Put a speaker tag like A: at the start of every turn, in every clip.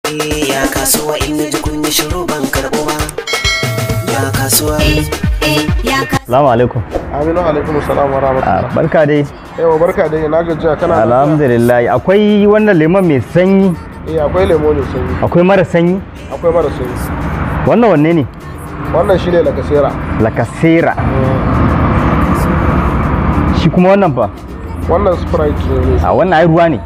A: Ya kasuwa in ji kun yi shiru ban karɓo ba. Ya kasuwa.
B: Salamu alaikum.
C: Aminu alaikum salam wa rahmatullah.
B: Barka dai.
C: Yawa barka dai, na gajiya kana.
B: Alhamdulillah. Akwai wannan lemon mai sanyi.
C: Eh akwai lemo mai sanyi.
B: Akwai mara sanyi?
C: Akwai mara sanyi.
B: Wannan wanne ne?
C: Wannan shine lakasera.
B: Lakasera. Shi kuma wannan fa?
C: Wannan Sprite ne.
B: A wannan ai ruwa ne.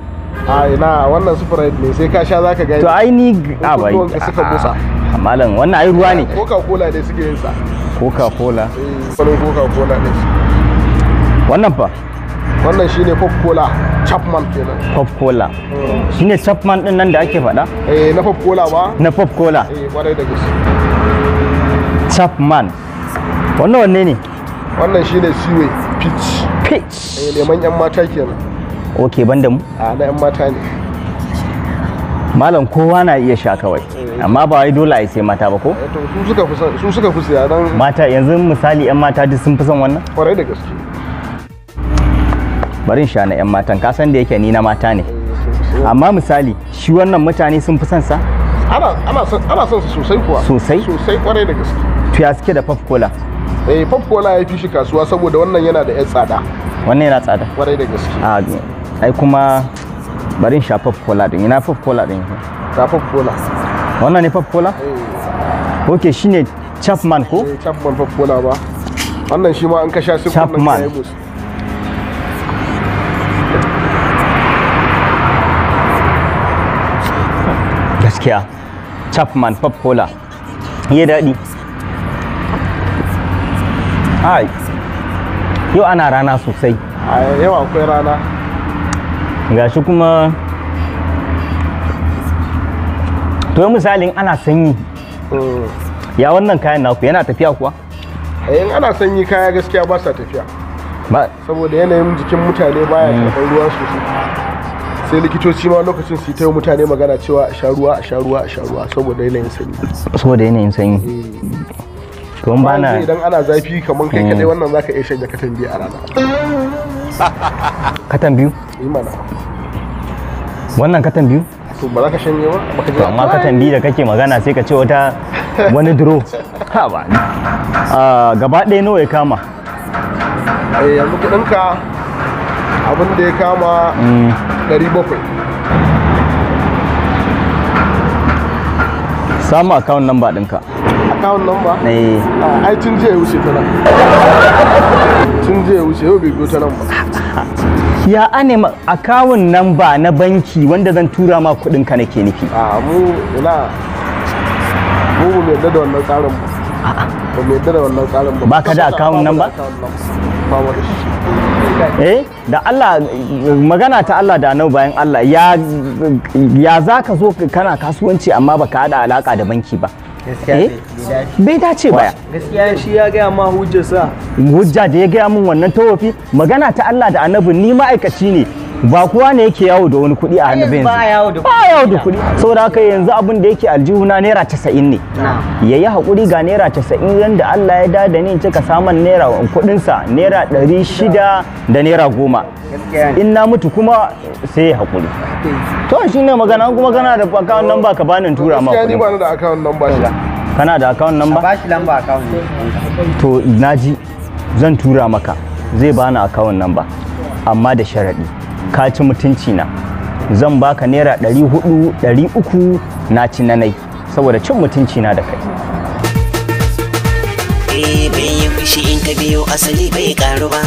C: A ina wannan Sprite ne sai ka sha zaka gani.
B: To ai ni a bai.
C: Suka busa.
B: Malam wannan ai ruwa ne.
C: Coca-Cola ne suke yin sa.
B: Coca-Cola.
C: Eh Coca-Cola ne.
B: Wannan fa?
C: Wannan shine Pop Cola Chapman kenan.
B: Pop Cola. Shine Chapman din nan da ake faɗa?
C: Eh na Pop Cola ba?
B: Na Pop Cola.
C: Eh kwarai da gaske.
B: Chapman. Wannan wanne ne?
C: Wannan shine Siwe Peach.
B: Peach.
C: Eh lemon yan mata kenan.
B: Okay banda mu?
C: A na yan mata ne.
B: Malam kowa na iya sha kawai. Amma ba wai dole ai sai mata ba ko?
C: To su suka fi siya dan
B: mata yanzu misali yan mata duk sun fi son wannan?
C: Kwarai da gaske.
B: Bari in sha na yan matan, ka san da yake ni na mata ne. Amma misali shi wannan mutane sun fi son sa?
C: Ana son su sosai kuwa.
B: Sosai?
C: Sosai kwarai da gaske.
B: To ya suke da Pop Cola?
C: Eh Pop Cola ya fi shi kasuwa saboda wannan yana da yan tsada.
B: Wannan yana tsada?
C: Kwarai da gaske.
B: A ai kuma bari in sha Pop Cola din. Ina Pop Cola din?
C: Ga Pop Cola.
B: Wannan ne Pop Cola? Eh. Okay shine Chapman ko?
C: Eh Chapman Pop Cola ba. Wannan shi ma an ka sha sai
B: Chapman. Gaskiya Chapman Pop Cola ya daɗi. Ai yau ana rana sosai.
C: A yau akwai rana.
B: Gashi kuma to misalin ana sanyi. Ya wannan kayan naku yana tafiya kuwa?
C: In ana sanyi kaya gaskiya ba sa tafiya.
B: Ba
C: saboda yanayin jikin mutane baya karɓar ruwa sosai. Sai likitoci ma lokacin su ta yi mutane magana cewa a sha ruwa a sha ruwa a sha ruwa saboda yanayin sanyi.
B: Saboda yanayin sanyi. To ba na
C: idan ana zafi kaman kai kadai wannan zaka iya shanya katan biyu a rana.
B: Katan biyu?
C: Yi mana.
B: Wannan katan biyu?
C: To ba za ka shanye ba? Baka
B: to amma katan biyu da kake magana sai ka ce wata wani duro. Ha ba. Gaba ɗaya nawa ya kama?
C: Eh yanzu kuɗinka abin da ya kama 700.
B: Samu account number ɗinka.
C: Account number?
B: Eh.
C: Ai tun jiya ya wuce ta nan. Tun jiya ya wuce yau bai biyo ta nan ba.
B: Ya ane account number na banki wanda zan tura ma kuɗin ka nake nufi.
C: A mu ina mu mu yarda da wannan tsarin ba. Ba mu yarda da wannan tsarin ba.
B: Ba ka da account number?
C: Ba mu da shi.
B: Eh da Allah magana ta Allah da annabi bayan Allah ya za ka zo kana kasuwanci amma baka hada alaka da banki ba.
D: Gaskiya
B: bai dace ba.
D: Gaskiya shi ya gaya ma hujjarsa.
B: Hujja da ya gaya min wannan tawafi magana ta Allah da annabi ni ma'aikaci ne ba kowa ne yake yawo da wani kuɗi a hannu ba yanzu.
D: Ba
B: yawo da kuɗi. Saboda haka yanzu abin da yake aljihuna naira 90 ne. Yayi hakuri ga naira 90 yanda Allah ya dada ni in cika samun naira kuɗin sa naira 600 da naira 10. In na mutu kuma sai ya hakuri. To shine magana kuma kana da account number ka bani in tura ma
C: Gaskiya ni
B: kuɗin.
C: ba ni da account number shi.
B: Kana da account number?
D: Ba shi lamba account.
B: To naji zan tura maka zai bani account number amma da sharaɗi ka ci mutunci na zan baka naira 400 300 na ci na nai saboda cin mutunci na da kai.
A: Eh bai yi fushi in ka biyo asali bai karu ba.